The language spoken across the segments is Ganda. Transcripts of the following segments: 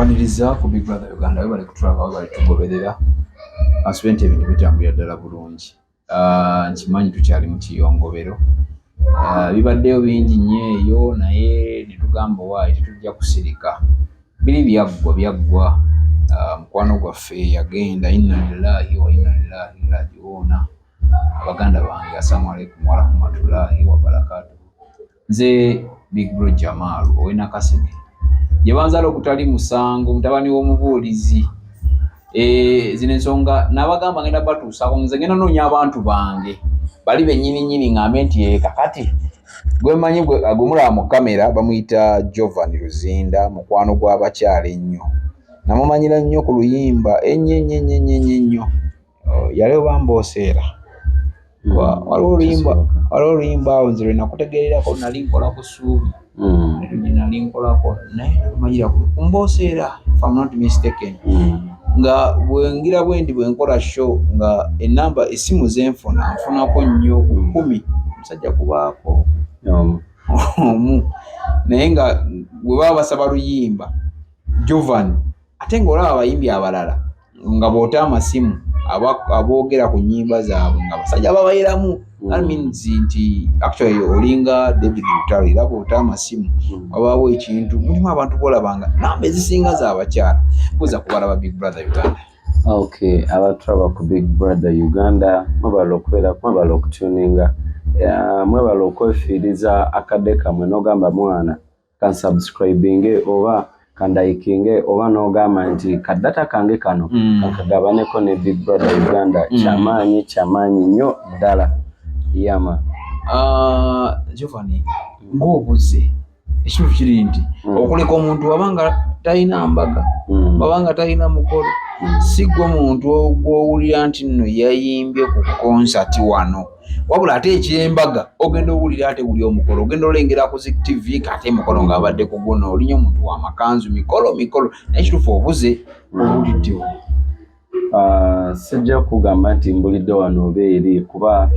Nkwaniriza ku Big Brother Uganda. Webale kutulaba, webale tugoberera. Asube nti ebintu bitambulira ddala bulungi. Nkimanyi tukyali mu kiyongobero. Bibaddeyo bingi nnyo eyo, naye ne tugamba owaayi tetujja kusirika. Biri byaggwa byaggwa. Mukwano gwaffe yagenda, inna lillahi wa inna ilaihi rajiuna. Abaganda bange, assalamu alaikum warahmatullahi wabarakatuhu. Nze Big Bro Jamal ow'e Nakaseke, gye banzaala okutali musango, mutabani w'omubuulizi. Zino ensonga nabagamba ngenda batuusaako. Nze ngenda noonya abantu bange bali bennyini nnyini, ŋŋambe nti kakati gwemanyi gwe mulaba mu kamera bamuyita Jovan Luzinda, mukwano gw'abakyala ennyo. Namumanyira nnyo ku luyimba ennyo ennyo ennyo ennyo ennyo ennyo. Oh, yali oba mbooseera. Waliwo oluyimba awo nze lwe nakutegeererako, nali nkola ku ssuubi. Nali nkolako naye namanyira ku mbooseera, if I'm not mistaken, nga bwengira bwendi bwe nkola show, nga enamba essimu zenfuna nfunako nnyo ku 10, omusajja kubaako omu, naye nga bwe baba basaba luyimba Jovan, ate ng'olaba abayimbi abalala nga bw'ota amasimu aboogera ku nnyimba zaabwe nga basajja babayiramu. That means nti actually olinga David Lutalo, era bw'ota amasimu wabaawo ekintu, mulimu abantu bolabanga namba ezisinga z'abakyala. Buuza kubalaba Big Brother Uganda. Okay, abatulaba ku Big Brother Uganda, mwebale okubeera, mwebale okutuninga, mwebale okwefiiriza akadde kammwe n'ogamba mwana kansubscribinge oba kandalikinge oba n'ogamba nti kadata kange kano kankagabaneko ne Big Brother Uganda. Kyamaanyi, kyamaanyi nnyo ddala yama. Giovanni, ng'obuze, ekituufu kiri nti okuleka omuntu wabanga talina mbaga, wabanga talina mukolo, si gwe muntu gw'owulira nti nno yayimbye ku konsati wano, wabula ate ekyembaga ogenda owulira, ate wuli omukolo ogenda olengera ku zi TV, ate emukolo ng'abadde ku guno. Olinya omuntu w'amakanzu, mikolo mikolo, naye ekituufu obuze, owuliddewo. Ah, sijja kugamba nti mbulidde wano oba eri, kuba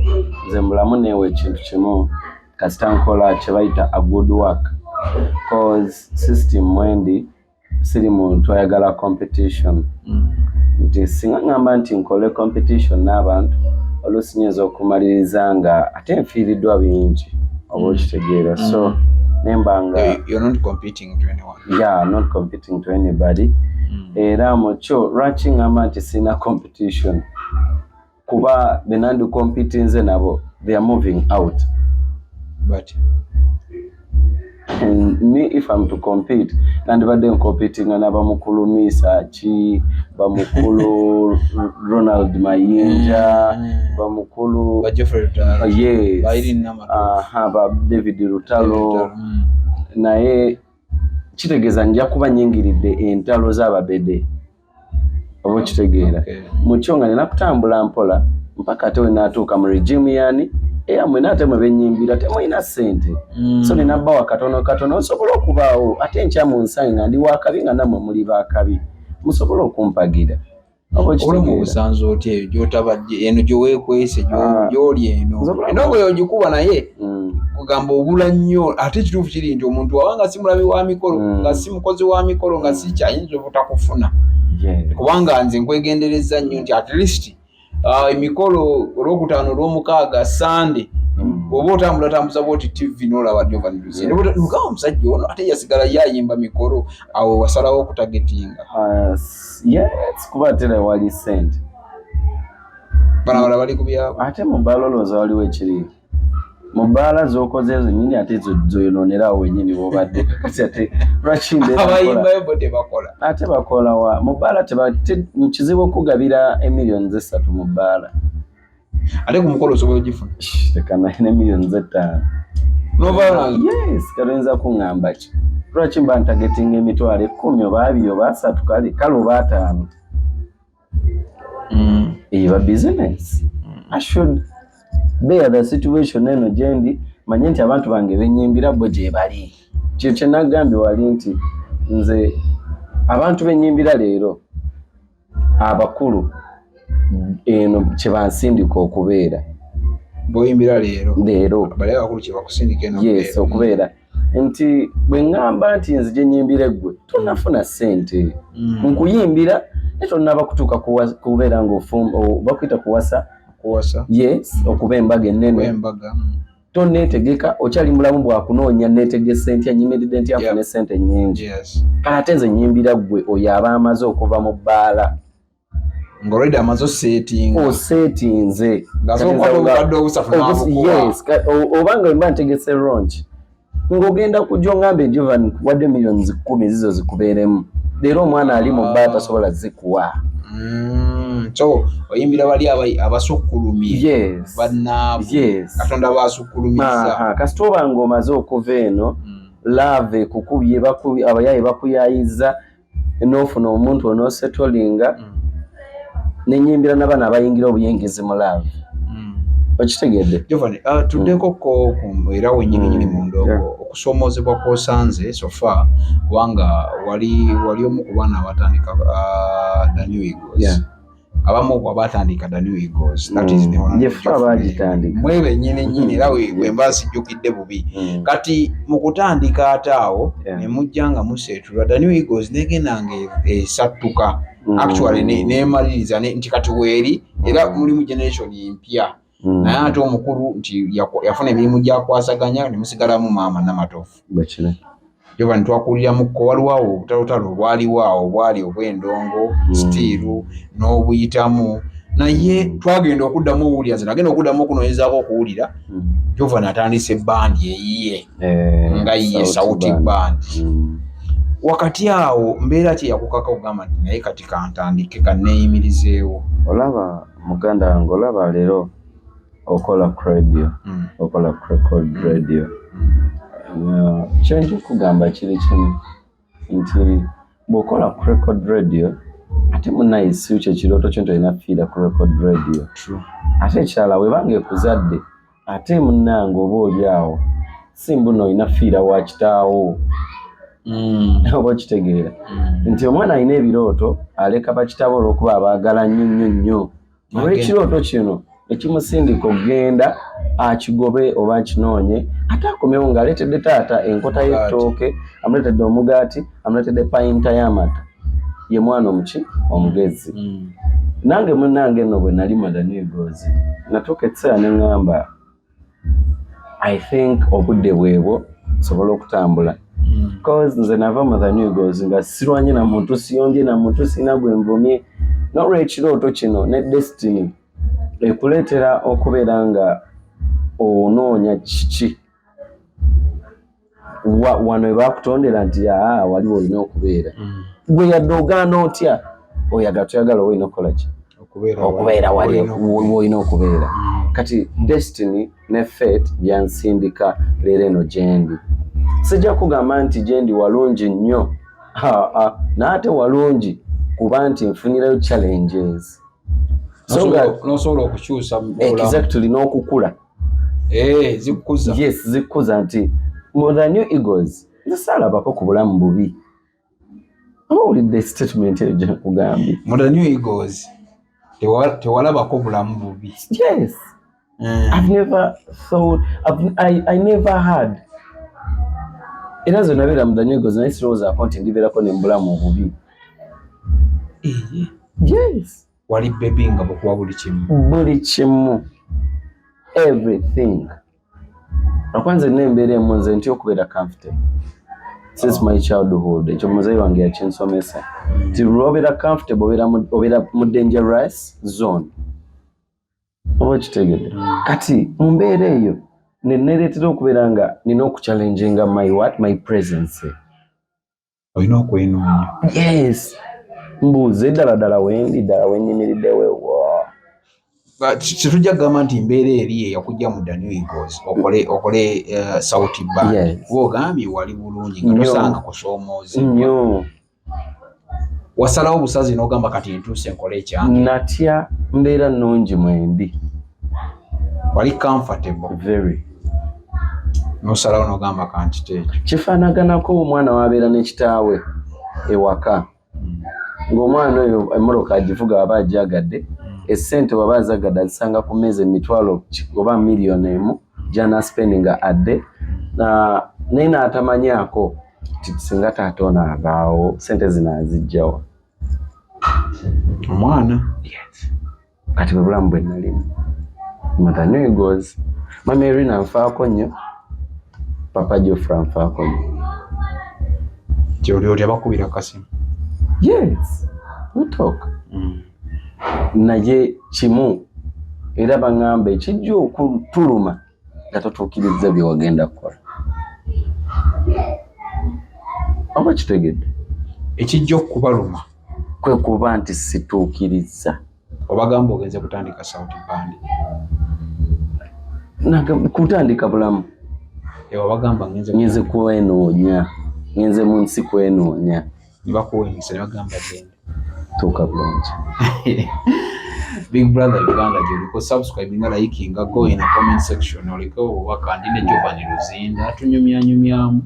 nze mulamu neewa ekintu kimu, kasita nkola kye bayita a good work, cause system mwendi siri muntu ayagala competition, nti singa ŋŋamba nti nkole competition n'abantu, oluusi nyinza okumaliriza nga ate nfiiriddwa bingi, oba okitegeera? So nemba nga You're not competing to anyone. Yeah, not competing to anybody. Era mukyo lwaki ŋŋamba nti sirina competition, kuba benandi competinze nabo, they are moving out. But And me, if I'm to compete, nandibadde ncompetinga n'abamukulu Misa ki, bamukulu Ronald Mayinja, bamukulu ba Geoffrey Lutalo, yes, ba Irene Namatovu. Aha, ba David Lutalo. Naye kitegeeza nja kuba nyingiridde entalo z'ababede, oba okitegeera? Mukyo nga nina kutambula mpola mpaka ate wenaatuuka mu regime yani eyamwe, naate mwe benyimbira temulina ssente. So nina bbawa katono katono nsobole okubaawo, ate enkya mu nsange nga ndi wakabi, nga nammwe muli bakabi, musobole okumpagira, oba Obulamu okitegeera? Obusanze otya eyo gyotabadde, eno gyeweekwese, Ah. gyoli eno? Enongo yogikuba, naye kugamba obula nnyo. Ate ekituufu kiri nti omuntu wabanga si mulabi wa mikolo, nga si mukozi wa mikolo, nga si kyayinza obutakufuna, kubanga nze nkwegendereza nnyo nti at least emikolo olwokutaano, olwomukaaga, Sande, oba otambula tambuza bwoti TV nolaba Jovan Luzinda, mugamba omusajja ono ate yasigala yayimba mikolo. Awo wasalawo okutagetinga? Ah, yes, kuba ate era wali ssente. Bano abalala bali ku byabwe. Ate mu bbaala olowooza waliwo ekiri mu bbaala z'okoze ezo nyini, ate zoyonoonerawo wenyini wobadde. Kati ate lwaki mbeera nkola? Abayimbayo bo tebakola. Ate bakola wa mu bbaala? Kizibu okugabira emiliyoni zesatu mu bbaala. Ate ku mukolo osobola ogifuna. Shh, leka naye ne miliyoni z'ettaano. Novaayo nazo. Yes, katoyinza kuŋŋamba ki, lwaki mba ntagetinga 100,000 oba 20 oba 30, kale kale oba 50? Eba business. I should bear the situation eno gyendi, manye nti abantu bange benyimbira bo gye bali. Kyo kye nagambye wali nti nze abantu benyimbira leero abakulu eno kye bansindika okubeera. Boyimbira leero? Leero. Bali abakulu kye bakusindika eno? Yes, okubeera nti bwe ŋŋamba nti nzije nyimbire ggwe. Tonafuna ssente. Nkuyimbira naye tonnaba kutuuka kubeera nga bakuyita kuwasa. Kuwasa. Yes, okuba embaga ennene. Embaga. Tonneetegeka, okyali mulamu bwakunoonya neetegese ntya, nyimiridde ntya nfune ssente nnyingi. Kale ate nze nyimbira ggwe oyo aba amaze okuva mu bbaala. Nga already amaze oseetinga. Oseetinze. Ng'asooka obukadde 3 n'abukuwa. Yes, oba nga mba ntegese launch ng'ogenda kujja ongambe, "Jovan, wadde miliyoni 10 zizo zikubeeremu leero," omwana ali mu bbaala tasobola zikuwa. So oyimbira bali abasukkulumye. Yes. Bannaabwe. Yes. Katonda basukkulumizza. Aha, kasita oba ng'omaze okuva eno, love ekukubye, abayaaye bakuyayiza, n'ofuna omuntu onoosettlinga, nenyimbira n'abaana abayingira obuyingizi mu love. Okitegedde? Jovan, tuddeko ko era wennyini nyini mu ndongo, okusoomoozebwa kw'osanze so far, kubanga wali omu ku baana abatandika The New Eagles. Abamu ku abatandika The New Eagles, that is Ye ffe abaagitandika. Mwe bennyini nnyini, era bwe mba sijjukidde bubi. Kati mu kutandika ate awo ne mujja nga museetulwa, The New Eagles negenda nga esattuka. Actually nemaliriza nti kati weeri era mulimu generation empya. Naye ate omukulu nti yafuna emirimu gyakwasaganya ne musigalamu maama Namatovu. Bwekiri. Jovan, twakuwuliramuko waliwo awo obutalotalo obwaliwo awo obwali obw'endongo sitiiru n'obuyitamu, naye twagenda okuddamu owulira, nze nagenda okuddamu okunoonyezaako okuwulira Jovan atandise bandi eyiye nga ye Sauti Band. Wakati awo mbeera ki yakukaka okugamba nti naye kati kantandike kanneeyimirizeewo? Olaba muganda wange, olaba leero okola ku radio, okola ku record radio. Kyenja okugamba kiri kimu nti bw'okola ku record radio, ate munaye si kyo ekirooto kyo nti olina fiira ku record radio. Ate ekirala, webanga ekuzadde, ate munnange oba oli awo si mbuno olina fiira wa kitaawo. Oba okitegeera nti omwana alina ebirooto, aleka bakitabo olw'okuba abaagala nnyo nnyo nnyo, olw'ekirooto kino ekimusindika okugenda akigobe oba akinoonye, ate akomewo ng'aleetedde taata enkota y'ettooke, amuleetedde omugaati, amuleetedde payinta y'amata. Ye mwana omuki omugezi. Nange munnange nno bwe nali mu The New Eagles, natuuka ekiseera ne ŋŋamba, I think obudde bwebwo nsobola okutambula, cause nze nava mu The New Eagles nga sirwanye na muntu, siyombye na muntu, sirina gwe nvumye, n'olwekirooto kino ne destiny ekuleetera okubeera nga onoonya kiki wano we bakutondera nti aa waliwo olina okubeera. Gwe yadde ogaana otya, oyagala toyagala, oba olina okukola ki? Okubeera wali woolina okubeera. Kati destiny ne fate byansindika leero eno gyendi. Sijja kugamba nti gyendi walungi nnyo, naye ate walungi kuba nti nfunirayo challenges. So nga nosobola okukyusa mu bulamu. Exactly, n'okukula. Eh, zikukuza. Yes, zikukuza nti mu The New Eagles nze saalabako ku bulamu bubi. Oba owulidde statement eyo gye nkugambye? Mu The New Eagles tewalabako bulamu bubi? Yes. I've never thought I never had, era nze nabeera mu The New Eagles naye sirowoozaako nti ndibeerako ne mu bulamu obubi. Yes. Wali baby nga bukuwa buli kimu. Buli kimu, everything. Lwakuba nze nina embeera emu, nze ntya okubeera comfortable since my childhood. Ekyo muzeeyi wange yakinsomesa nti lwobeera comfortable obeera mu dangerous zone. Oba okitegedde? Kati mu mbeera eyo nenereetera okubeera nga nina okuchallenginga my what, my presence. Olina okwenoonya. Yes, mbuuze ddala ddala wendi, ddala wenyimiriddewo ewo. Tetujja kugamba nti mbeera eri eyakujja mu The New Eagles okole Sauti Band. Yes. Kuba ogambye wali bulungi nga Nnyo. tosanga kusoomoozebwa. Nnyo. Wasalawo busazi n'ogamba kati ntuuse nkole ekyange. Natya mbeera nnungi mwendi. Wali comfortable. Very. N'osalawo n'ogamba kankite ekyo. Kifaanaganako omwana wabeera ne kitaawe ewaka, ng'omwana oyo emmotoka agivuga aba agyagadde, essente waba azagadde azisanga ku mmeeza, emitwalo oba 1 million gy'anaaspendinga adde, naye n'atamanyaako. Nti singa taata ono avaawo, sente zino azijjawa? Omwana. Yes. Kati bwe bulamu bwe nalimu. Mother knew goes. Mama Irene anfaako nnyo, Papa Geoffrey anfaako nnyo. Kyoli otya bakubira kasimu? Yes, we talk. Naye kimu era baŋŋamba, ekijja okutuluma nga totuukirizza bye wagenda kukola. Oba kitegedde? Ekijja okubaluma kwe kuba nti situukirizza. Obagamba ogenze kutandika Sauti Band. Kutandika bulamu. Wabagamba ngenze Ngenze kwenoonya, ngenze mu nsi kwenoonya. Ne bakuwa emikisa ne bagamba genda. Tuuka bulungi. Big Brother Uganda gyoliko, subscribe nga, likinga, go in a comment section, oleke obubaka. Ndi ne Giovanni Luzinda, tunyumyanyumyamu.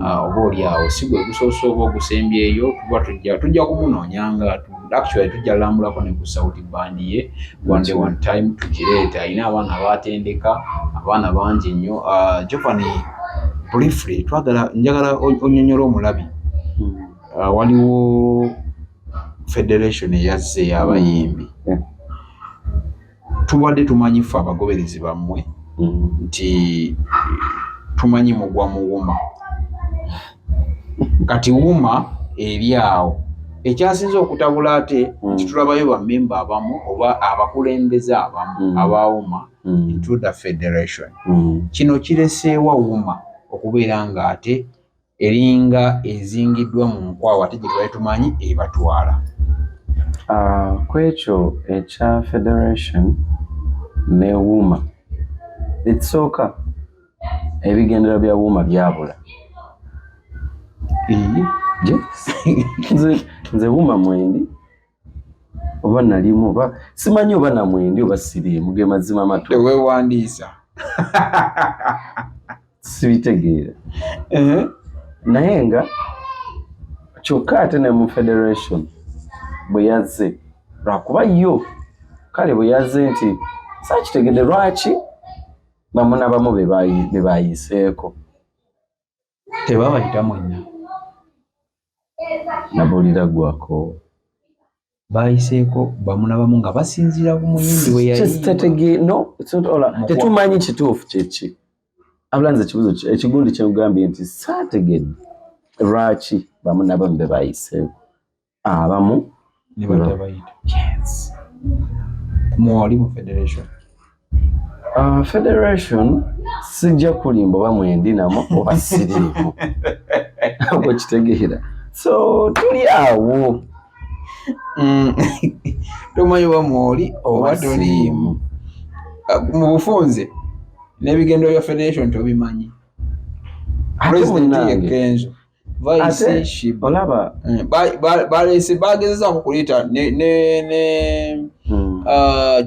Oba oli awo si gwe gusoose oba ogusembyeyo, tuba tujja kumunoonyanga. Actually tujja lambulako ne ku Sauti Band ye one day, one time tugireeta. Alina abaana abatendeka, abaana bangi nnyo. Giovanni, briefly twagala, njagala onyonyola omulabi. Waliwo federation eyazze ey'abayimbi. Tubadde tumanyi ffe abagoberezi bammwe nti tumanyi mugwa mu UMA. Kati UMA eri awo ekyasinze okutabula ate nti tulabayo bamemba abamu oba abakulembeze abamu aba UMA into the federation. Kino kireseewa UMA okubeera nga ate eringa ezingiddwa mu nkwawa, ate gye twali tumanyi ebatwala? Ku ekyo ekya federation ne UMA, ekisooka ebigendero bya UMA byabula. Yes. Nze UMA mwendi oba nalimu oba simanyi, oba namwendi oba siriimu, ge mazima matu. Teweewandiisa? Sibitegeera. Naye nga kyokka ate ne mu federation bwe yazze, lwakuba yo kale bwe yazze nti saakitegedde lwaki bamu nabamu be bayiseeko. Tebabayita mwenna? Nabuulira gwako. Bayiseeko bamu na bamu nga basinziira ku muyimbi bwe yayimba. No, it's not all. Tetumanyi kituufu kyeki. Abula nze ekibuzo ekigundi kyengambye nti saategedde lwaki bamu nabamu be bayiseeko, abamu ne batabayita. Yes. Mwoli mu federation? Federation sijja kulimba oba mwendi namo oba siriimu, oba kitegeera, so tuli awo. Tomanyi oba mwoli oba toliimu. Mu bufunze n'ebigendo bya federation tobimanyi. President ye Kenzo, vice Shiba. Olaba. Balese bagezezaako kuleeta ne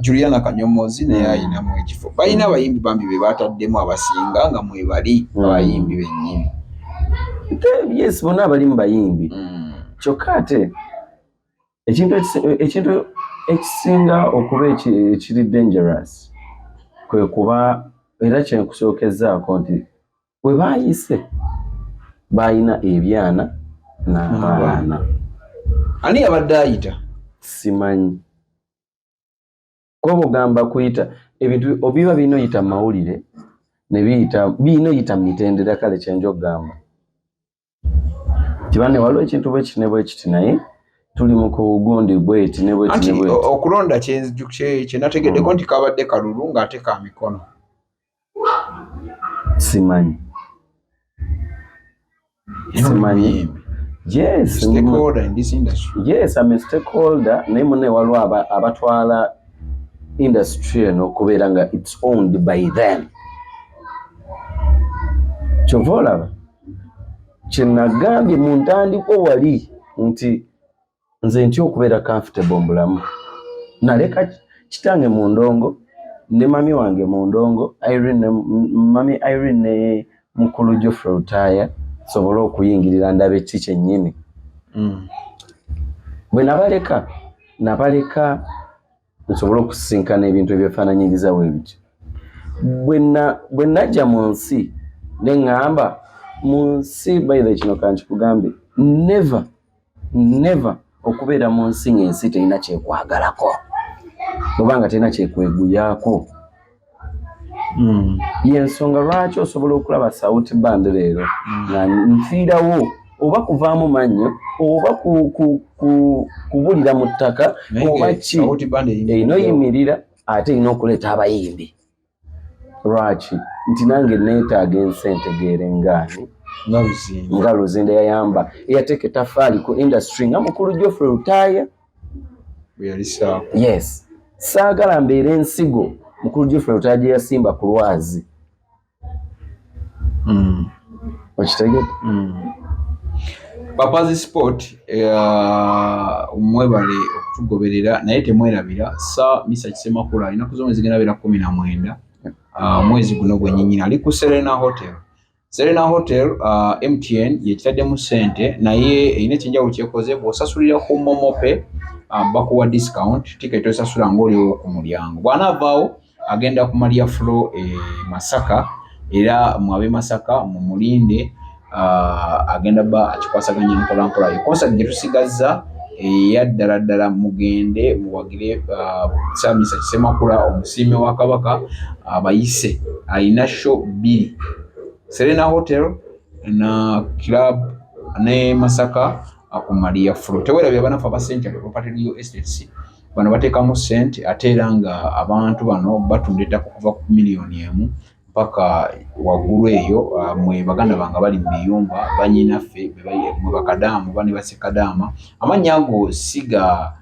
Juliana Kanyomozi, naye ayinamu ekifo. Balina abayimbi bambi be bataddemu abasinga nga mwebali abayimbi bennyini. Yes, bonna abali mu bayimbi. Kyokka ate ekintu ekisinga okuba ekiri dangerous kwe kuba era kyenkusookezaako nti bwe baayise baayina ebyana n'abaana. Ani yabadde ayita? Simanyi, kuba ogamba kuyita ebintu obiba birina oyita mu mawulire ne biyita, birina oyita mu mitendera. Kale kyenja okugamba kiba ne waliwo ekintu bwe kiti ne bwe kiti, naye tuli mu kugundi bweti ne bweti Anti ne bweti. Okulonda kye nategeddeko nti kabadde kalulu ng'ate ka mikono. Simanyi, simanyi. Yes. Stakeholder in this industry. Yes, I'm a stakeholder, naye munne waliwo abatwala industry eno okubeera nga it's owned by them. Kyova olaba kyenagambye mu ntandikwa wali nti nze ntya okubeera comfortable mu bulamu. Naleka kitange mu ndongo ne mami wange mu ndongo, Irene ne mami Irene ne mukulu Geoffrey Lutaaya, sobole okuyingirira ndabe ki kyennyini. Bwe nabaleka, nabaleka nsobole okusisinkana ebintu ebyefaananyiriza bwe bityo. Bwe najja mu nsi ne ŋŋamba Mu nsi, by the, kino kankikugambe, never, never okubeera mu nsi ng'ensi terina kyekwagalako oba nga terina kyekweguyaako. Yensonga lwaki osobola okulaba Sauti Band leero nga nfiirawo oba kuvaamu mannyo oba kubulira mu ttaka oba ki, erina oyimirira ate erina okuleeta abayimbi. Lwaki? Nti nange neetaaga ensi entegeere ngaani nga Luzinda yayamba, eyateeka etafaali ku industry nga mukulu Geoffrey Lutaaya. Yes, saagala mbeera ensigo mukulu Geoffrey Lutaaya gye yasimba ku lwazi. Okitegedde? Papazi Sport, mwebale okutugoberera, naye temwerabira sa Misa Kisemakula ennaku z'omwezi zigenda beera 19 omwezi guno gwenyinyini, ali ku Serena Hotel. Serena Hotel, MTN yekitaddemu ssente, naye erina ekyenjawulo kyekoze: bw'osasulira ku MoMo Pay, bakuwa discount, ticket osasula ng'oliwo ku mulyango. Bw'anaavaawo agenda ku Maria Flo e Masaka, era mwabe Masaka mumulinde, agenda ba akikwasaganya mpola mpola. Ye concert gye tusigazza eya ddala ddala, mugende muwagire Samisa Kisemakula, omusiime wa Kabaka abayise. Alina show bbiri, Serena Hotel na club ne Masaka ku Maria Flo. Tewerabira banafe aba Century Property Real Estates, bano bateekamu sente, ate era nga abantu bano batunda ettaka okuva ku miliyoni 1 mpaka waggulu eyo. Mwe baganda bange bali mu biyumba, banyinaffe mwe bakadaama oba ne basekadaama, amannya ago siga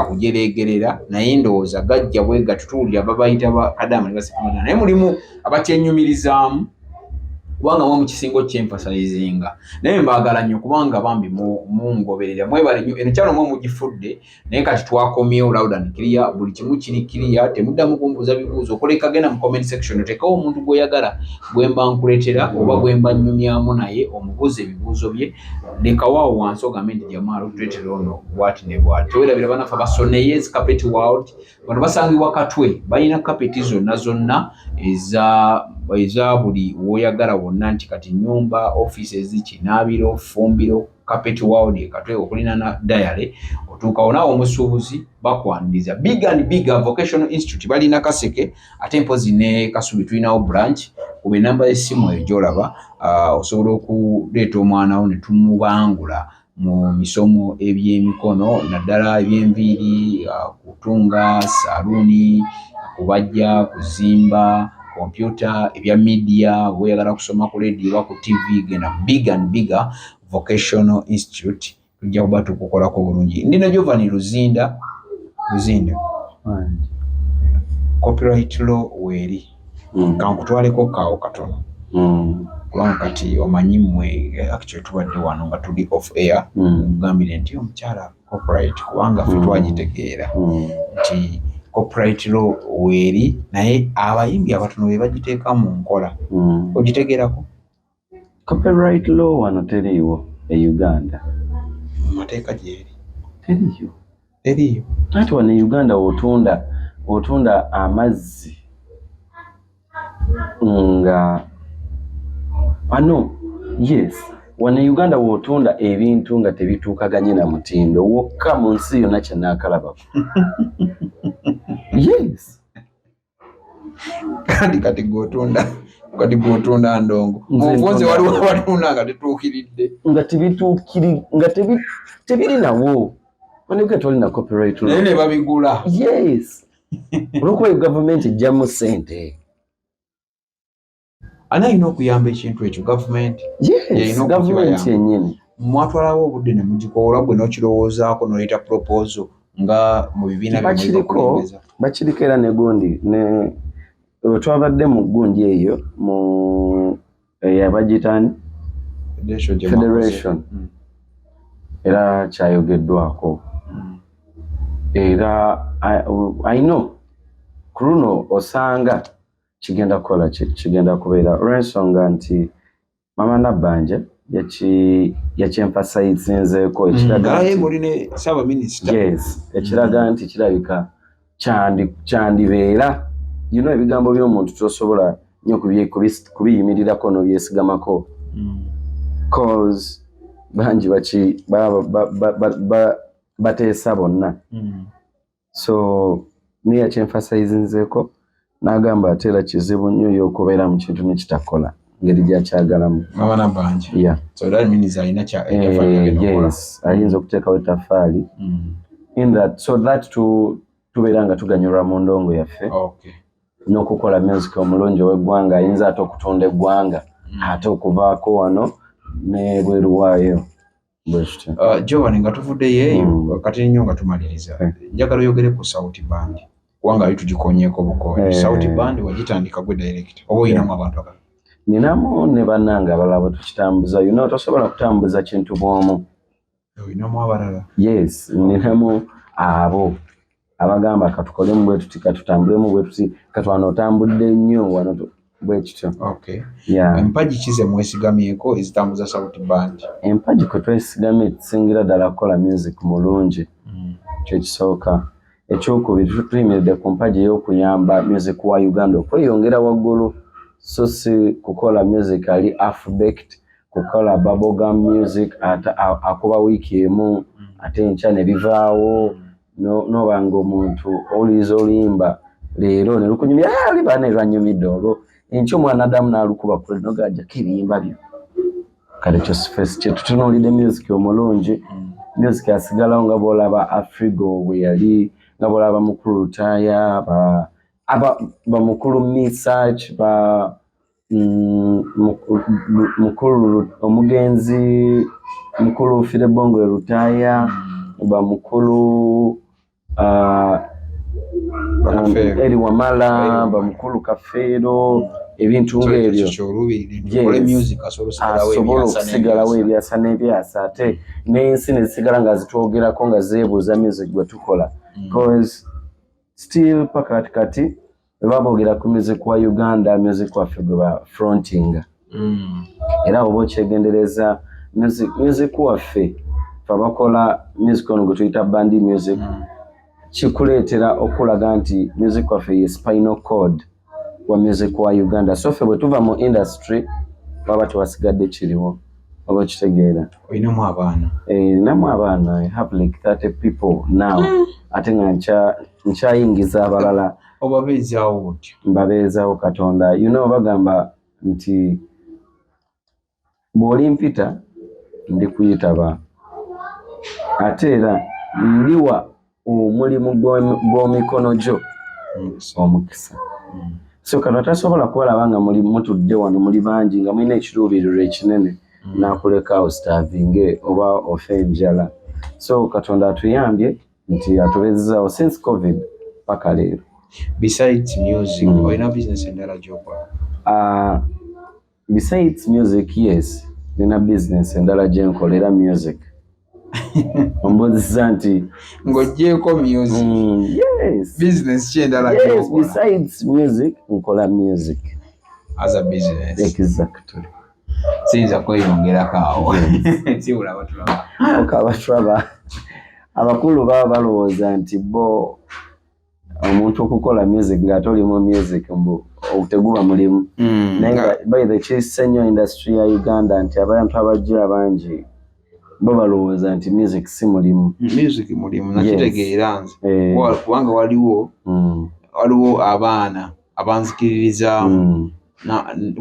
kujereegerera, naye ndowooza gajja bwe gatutuulira, babayita bakadaama ne basekadaama, naye mulimu abakyenyumirizaamu kubanga mwe mukisinga okyemphasizinga, naye mbaagala nnyo kubanga bambi mungoberera, mwebale nnyo. Eno kyalo mwe mugifudde, naye kati twakomyewo loud and clear, buli kimu kiri clear, temuddamu kumbuuza bibuuzo. Okoleka, genda mu comment section, otekewo omuntu gw'oyagala gwemba nkuleetera oba gwemba nnyumyamu naye, omubuuze ebibuuzo bye, lekawaawo wansi ogambe nti Jamaal otuleetera ono bwati ne bwati. Tewerabira banafe abasoneyes Carpet World, bano basangibwa Katwe, balina kapeti zonna zonna eza buli woyagala wonna, nti kati nyumba, offices, kinaabiro, fumbiro. Carpet World e Katwe okulina dayale, otuukawo naawe omusuubuzi bakwaniriza. Big and Bigger Vocational Institute balina Kaseke, ate mpozi ne Kasubi tulinawo branch. Kuba enamba y'essimu eyo gy'olaba, osobola okuleeta omwana wo ne tumubangula mu misomo ebyemikono, naddala ebyenviiri, kutunga, saluuni, kubajja, kuzimba, kompyuta, ebya media. Bweyagala kusoma ku radio oba ku TV, genda Big and Bigger Vocational Institute, tujja kuba tukukolako bulungi. Ndina Giovanni Luzinda. Luzinda, copyright law weeri, kankutwaleko kaawo katono, kubanga kati omanyi mmwe, actually tubadde wano nga tuli off air, mugambire nti omukyala copyright, kubanga ffe twagitegeera nti copyright law weeri, naye abayimbi abatono be bagiteeka mu nkola. Ogitegeerako? Copyright law wano teriiwo e Uganda. Mu mateeka gyeri. Teriiyo. Teriiyo? Anti wano e Uganda otunda amazzi nga ano, yes, wano e Uganda w'otunda ebintu nga tebituukaganye na mutindo wokka mu nsi yonna kyenaakalabako. Yes. Kandi kati gwotunda ndongo. Nze munfunze ntunda waliwo ndongo. abatunda nga tetuukiridde. Nga tebituukiri, nga tebiri nawo. Wano Uganda tolina copyright law. Naye ne babigula. Yes, olwokuba yo gavumenti ejjamu ssente. Ani alina okuyamba ekintu ekyo? Gavumenti? Yes. Yalina gavumenti okukibayamba. Yennyini. Mwatwalawo obudde ne mugikoola, gwe n'okirowoozaako n'oleeta proposal nga mu bibiina byammwe? Bakiriko. Bakulembeza. Bakiriko, era ne gundi ne bwe twabadde mu gundi eyo mu eyabagitani Federation gye mwakoze. Federation. Era kyayogeddwako. Era I know ku luno osanga kigenda kukola kigenda kubeera olw'ensonga nti Mama Nabbanja yakyemphasizinzeeko, ekiraga Naye nti muli ne ssaabaminisita. Yes, ekiraga nti kirabika kyandibeera, ebigambo by'omuntu tosobola nnyo kubiyimirirako n'obyesigamako. Cause bangi baki bateesa bonna. So niye yakyemphasizinzeeko n'agamba ate era kizibu nnyo yo okubeera mu kintu nekitakola ngeri gyakyagalamu. Mama Nabbanja. Yeah. So that means alina kya Yes, ayinza okuteekawo ettaffaali in that, so that tubeera nga tuganyulwa mu ndongo yaffe n'okukola music omulungi ow'eggwanga, ayinza ate okutunda eggwanga, ate okuvaako wano n'ebweru waayo, bwe kityo. Joan, nga tuvuddeyo eyo, kati nnyo nga tumaliriza, njagala oyogere ku Sauti Band, kubanga ali tugikonyeeko bukonyi. Sauti Band wagitandika gwe direct oba oyinamu abantu abalala? Ninamu ne bannange abalala bwe tukitambuza. Tosobola kutambuza kintu bw'omu. Oyinamu abalala? Yes, ninamu abo abagamba katukolemu bwe tuti, katutambulemu bwe tuti, katwana otambudde nnyo wano bwe kityo. Yeah. Empagi ki ze mwesigamyeko ezitambuza Sauti Band? Empagi kwe twesigamye tusingira ddala kukola music mulungi, kyekisooka. Ekyokubiri, tuyimiridde ku mpagi ey'okuyamba music wa Uganda okweyongera waggulu, so si kukola music ali half baked, kukola bubblegum music ate akuba wiiki emu ate enkya ne bivaawo. Noba nga omuntu owuliriza oluyimba leero ne lukunyumira, "Ah, oli ne lwanyumidde," olwo enkya omwana addamu n'alukuba kule nogajjako ebiyimba byo. Kale ekyo ffe kyetutunuulidde, music omulungi, music asigalawo nga bw'olaba Afrigo bwe yali, nga bw'olaba Mukulu Lutaaya, bamukulu Misach, ba mukulu omugenzi mukulu Firebongo Lutaaya, bamukulu Bakafeero. Eri Wamala, Eri Wamala. Bamukulu Kafeero, ebintu ng'ebyo. Kyoluubirire music asobola asobola okusigalawo okusigalawo ebyasa ebyasa n'ebyasa, ate n'ensi ne zisigala nga zitwogerako nga zeebuuza music gwe tukola, cause still paka kati kati bwe baboogera ku music wa Uganda, music waffe gwe ba frontinga. Era oba okyegendereza, music waffe fe abakola music ono gwe tuyita band music, kikuleetera okulaga nti music waffe ye spinal cord wa music wa Uganda. So ffe bwe tuva mu industry waba tewasigadde kiriwo, oba okitegeera? Olinamu abaana? Eh, ninamu abaana. I have like 30 people now, ate nga nkyayingiza abalala. Obabeezaawo otya? Mbabeezawo Katonda. Bagamba nti bw'olimpita ndikuyitaba, ate era ndiwa omulimu gw'emikono gyo omukisa. So Katonda tasobola kubalaba nga muli mutudde wano muli bangi nga mulina ekiruubirirwa ekinene n'akuleka awo starvinge oba ofe enjala. So Katonda atuyambye nti atubeezezaawo since COVID paka leero. Besides music, olina business endala gy'okola? Besides music, yes, nina business endala gyenkola, era music ombuuzizza nti Ng'oggyeeko music, Yes. business ki endala Yes, gy'okola? besides music nkola music As a business? Exactly. Siyinza kweyongerako awo, siwula batulaba. Okabatulaba abakulu baba balowooza nti bo omuntu okukola music ng'ate oli mu music mbu teguba mulimu, naye nga by the kisse nnyo industry ya Uganda nti abantu abajja abangi bo balowooza nti music si mulimu. Music mulimu, nakitegeera nze. Kubanga waliwo waliwo abaana abanzikiririzaamu,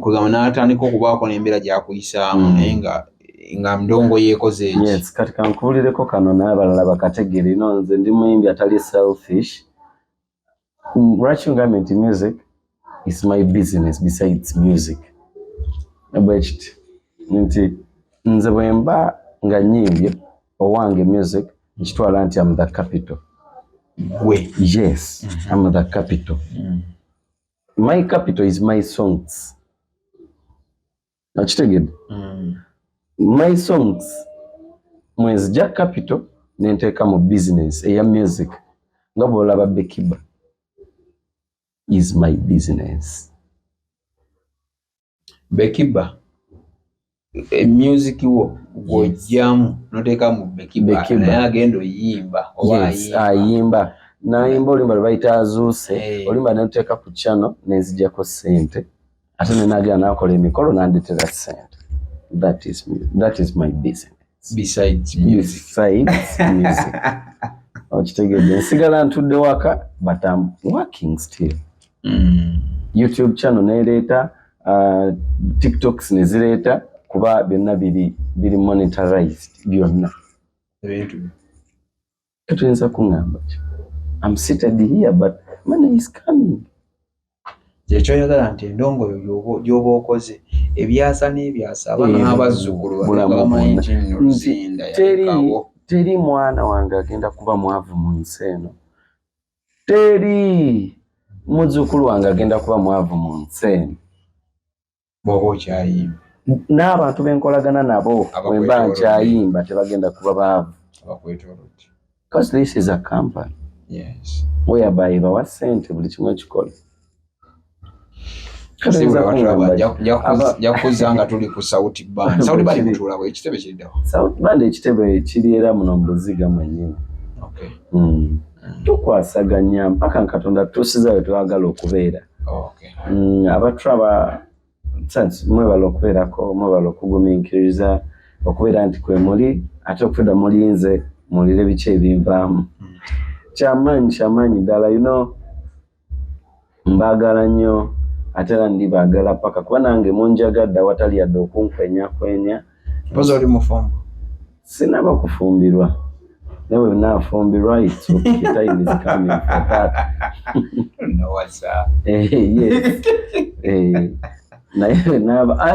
kugamba n'atandika okubaako n'embeera gyakuyisaamu, naye nga ndongo yeekoze eki. Yes, kati kankubuulireko kano n'abalala bakategeere. No, nze ndi muyimbi atali selfish. Lwaki ngambye nti music is my business besides music? Bwe kiti nti nze bwe mba nga nnyimbye owange music, nkitwala nti am the capital. Gwe? Yes, am the capital. My capital is my songs, nakitegedde? My songs mwenzija capital nenteeka mu business eya music, nga bw'olaba Bekiba is my business. Bekiba music wo gw'oggyamu noteeka mu Bekiba? Bekiba. Naye agenda oyimba oba? Yes. Ayimba? Ayimba, nayimba oluyimba lwe bayita Azuuse. Oluyimba neluteeka ku channel nenzijjako ssente, ate nenagenda nakola emikolo nandetera ssente. That is my business. Besides music. Besides music. Okitegedde, nsigala ntudde waka, but I'm working still. YouTube channel nereeta, TikToks nezireeta, kuba byonna biri monetized byonna. Ebintu. Tetuyinza kuŋŋamba ki, I'm seated here but money is coming. Kyekyoyagala nti endongo yo gy'oba okoze ebyasa n'ebyasa, abaana n'abazzukulu Bulamu bamanyi bwonna. nti nno Nti Luzinda teri yalekawo. Teri mwana wange agenda kuba mwavu mu nsi eno, teri muzzukulu wange agenda kuba mwavu mu nsi eno. Bw'oba okyayimba. N'abantu benkolagana nabo bwe mba Abakwetoolodde. nkyayimba tebagenda kuba baavu. Abakwetoolodde. Because this is a company whereby bawa ssente, buli kimu ekikola. Sibula batulaba. Aba- Nja kukuzza nga tuli ku Sauti Band. Sauti Band mutuulawo, ekitebe kiriddawo? South Band ekitebe kiri era muno mu Buziga mwennyini. Tukwasaganya mpaka Katonda tutuusiza we twagala okubeera. Abatulaba sense, mwebala okubeerako, mwebala okugumiikiriza okubeera nti kwe muli, ate okufudda mulinze mulire biki ebinvaamu. Kyamaanyi, kyamaanyi ddala. Mbaagala nnyo, ate era ndibaagala paka, kuba nange munjagadde awatali yadde okunkwenyakwenya. Mpozi oli mufumbo? Sinaba kufumbirwa, naye bwe naafumbirwa, it's okay, time is coming for that. Nowasa. Yes. Naye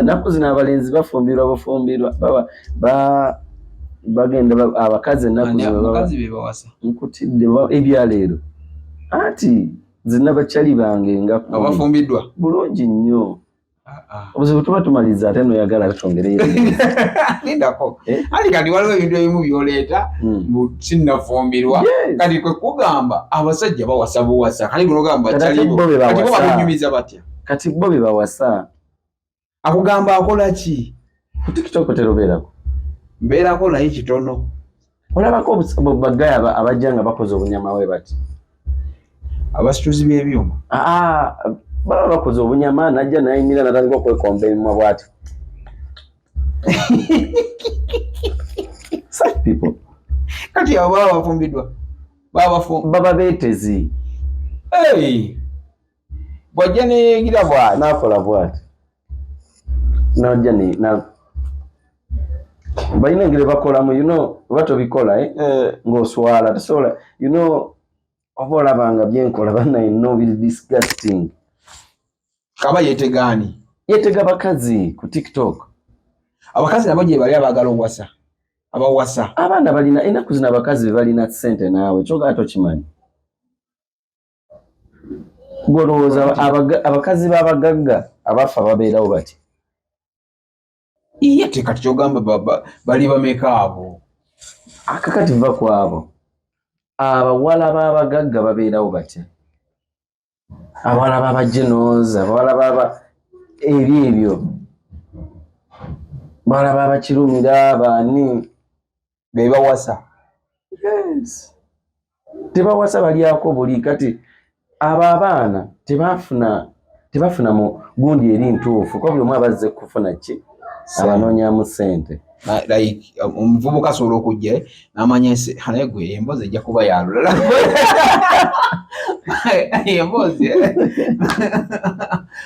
naku zino abalenzi bafumbirwa bufumbirwa, baba bagenda abakazi ennaku zino Mukazi be bawasa? Nkutidde ebyaleero anti zina bakyali bange nga 10. Abafumbiddwa? Bulungi nnyo. Ah, ah. Obuzibu tuba tumaliza, ate noyagala ate twongereyo. Lindako. Eh? Ali kati waliwo ebintu ebimu byoleeta mbu sinnafumbirwa. Kati kwe kugamba abasajja bawasa buwasa, kale guno ogamba Kati ate bakyalibo. bo be Kati bo bawasa. bakunyumiza batya? Kati bo be bawasa. Akugamba akola ki? Ku TikTok terobeerako? Mbeerako naye kitono. Olabako bagaya abajja nga bakoze obunyama we bati? Abasituzi b'ebyuma? Aa, baba bakoze obunyama, najja nayimira natandika okwekomba emimwa bwati. Such people. Kati abo baba bafumbiddwa? Baba baba beetezi. Hey! Bw'ajja neyeegira bw'ati. Nakola bwati, najja na balina engeri bakolamu, oba tobikola, eh? Ng'oswala tosobola, oba olabanga byenkola bannaye, no, biri disgusting. Kaba yeetegaani? Yeetega bakazi ku TikTok. Abakazi nabo gye bali abaagala owasa, abawasa? Abaana balina ennaku zino, abakazi be balina ssente, naawe kyogaa tokimanyi. Gwolowooza abakazi b'abagagga abafa babeerawo bati? Iye te kati kyogamba bali bameka abo? Akakati va ku abo abawala b'abagagga babeerawo batya? Abawala b'abagenos, abawala baba ebyo ebyo, bawala b'abakirumira baani? Be bawasa? Yes, tebawasa, balyako buli. Kati abo abaana tebafuna mu gundi eri ntuufu, kuba buli omu abazze kufuna ki? Abanoonyamu ssente. Like omuvubuka asobola okujja n'amanya naye gwe emboozi ejja kuba ya lulala, emboozi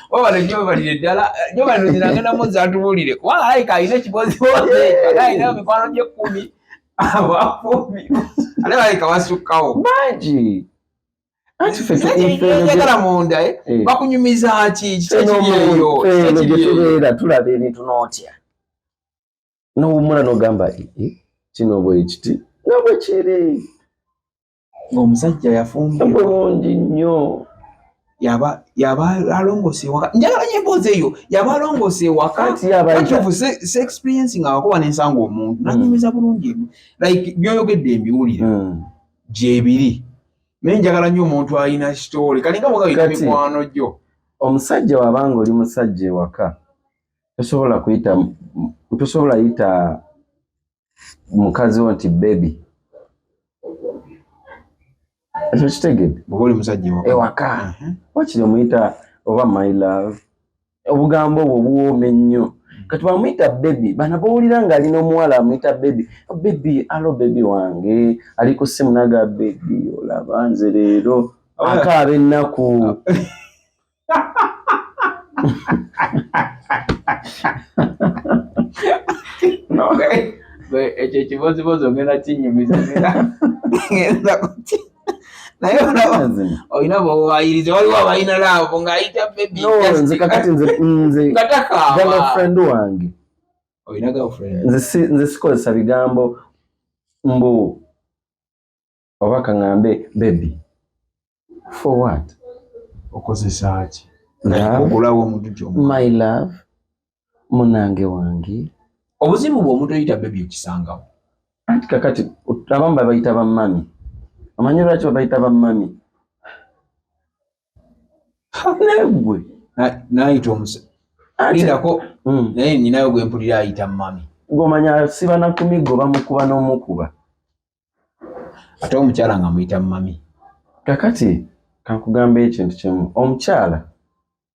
wabale gyobalire ddala gyobalire zinagenda muzza atubuulire, kubanga alabika alina ekibooziboozi ekyo, ate alina mikwano gye 10 abafumbi, ate balabika basukkawo. Bangi, anti ffe Njagala munda, eh? Eh. Bakunyumiza ki? Kiki Ffe ekiri eyo? ffe eno Kiki gye ekiri eyo? tubeera tulaba ebintu n'otya n'owummula n'ogamba, "Eh, eh, kino bwe kiti nga bwe kiri." Ng'omusajja yafumbirwa? Bulungi nnyo. Yaba alongoose ewaka. Njagala nyo emboozi eyo, yaba alongoose ewaka. Kati yaba Katuufu se experience nga wakuba nensanga omuntu nanyumiza bulungi, like byoyogedde mbiwulira gyebiri, naye njagala nnyo omuntu alina story kalinga bwagayita Kati- mikwano gyo. Omusajja wabanga oli musajja ewaka, tosobola kuyita, tosobola yita mukazi wo nti baby. Ekyo kitegedde? Bwoba oli musajja ewaka? Ewaka wakiri omuyita oba my love, obugambo obwo buwooma ennyo. Kati bamuyita baby, bana bowulira ng'alina omuwala amuyita baby, "Baby, hello baby wange," ali ku ssimu naga, "Baby, olaba nze leero," akaaba ennaku. Ekyo ekibozibozi ogenda kinyumiza, ngenda kuti naye olaba olina bwewayiriza, waliwo abalina love ng'ayita baby. No, nze kakati nze nga takaaba. Girlfriend wange. Olina girlfriend? Nze sikozesa bigambo mbu oba kaŋŋambe baby for what? Okozesa ki? Love. Okulawo omuntu kyomu. My love, munange wange. Obuzibu bwe omuntu oyita baby okisangawo. Anti kakati abamu babayita bammami. Omanyi lwaki babayita bammami? Naye gwe Nayita omusa lindako. Naye ninayo gwe mpulira ayita mami. Gomanya asiba na ku miggo, bamukuba n'omukuba. Ate omukyala nga muyita mami. Kakati kankugamba ekintu kimu, omukyala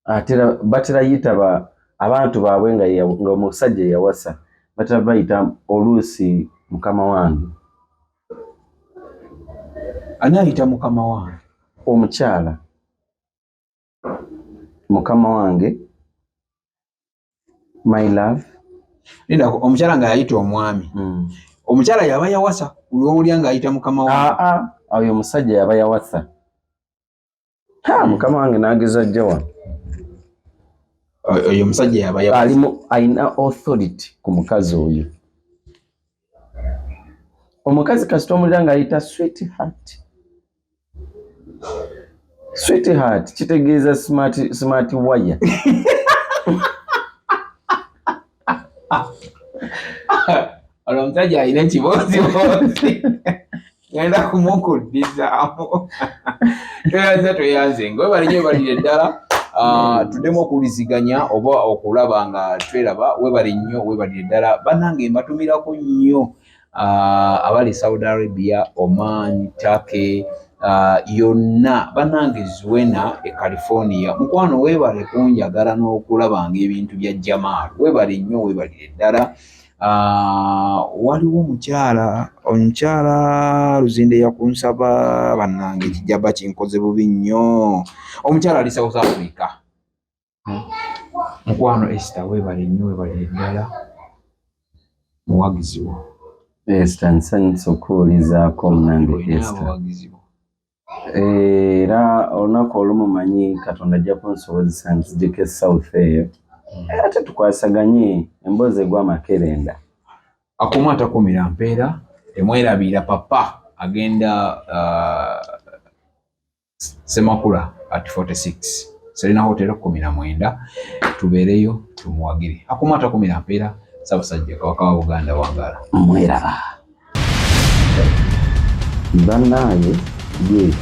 atera batera yita abantu baabwe nga omusajja yawasa, batera bayita oluusi mukama wange. Ani ayita mukama wange? Omukyala, mukama wange, my love. Lindako, omukyala nga yayita omwami? Omukyala yaba yawasa lwowulya ng'ayita mukama wange? Aa, oyo omusajja yaba yawasa. Ha, mukama wange n'ageza jja wano. Oyo omusajja yaba yawasa. Alimu alina authority ku mukazi oyo. Omukazi kasita omulira ng'ayita sweetheart, sweetheart kitegeeza smart, smart wire. Olwo omusajja alina ekibooziboozi, ngenda kumukuddizaamu. Tweyanze, tweyanze nga webale nyo, webalire ddala. Ah, tuddemu okuwuliziganya oba okulaba nga tweraba. Webale nnyo, webalire ddala bannange. Mbatumirako nnyo, ah, abali Saudi Arabia, Oman, Turkey, ah, yonna bannange, Zuena e California, mukwano webale kunjagala n'okulabanga ebintu bya Jamal. Webale nnyo, webalire ddala. Waliwo omukyala Luzinde yakunsaba, bannange, kijaba kinkoze bubi nnyo. Omukyala ali South Africa, mukwano Esther, weebale nnyo, weebalire ddala, muwagizi wo. Esther, nsanyusa okuwulizaako munange. Olina Esther. abawagizi bo. Era olunaku olumu manyi Katonda ajja kunsobozesa nzijeko e South eyo, ate tukwasaganye emboozi egwa amakerenda. Akoma atakumira mpeera, temwerabira papa agenda Semakula at 46 Serena Hotel 19, tubeereyo tumuwagire. Akoma atakumira mpeera. Ssaabasajja Kabaka wa Buganda wangala. Mweraba bannaaye ye.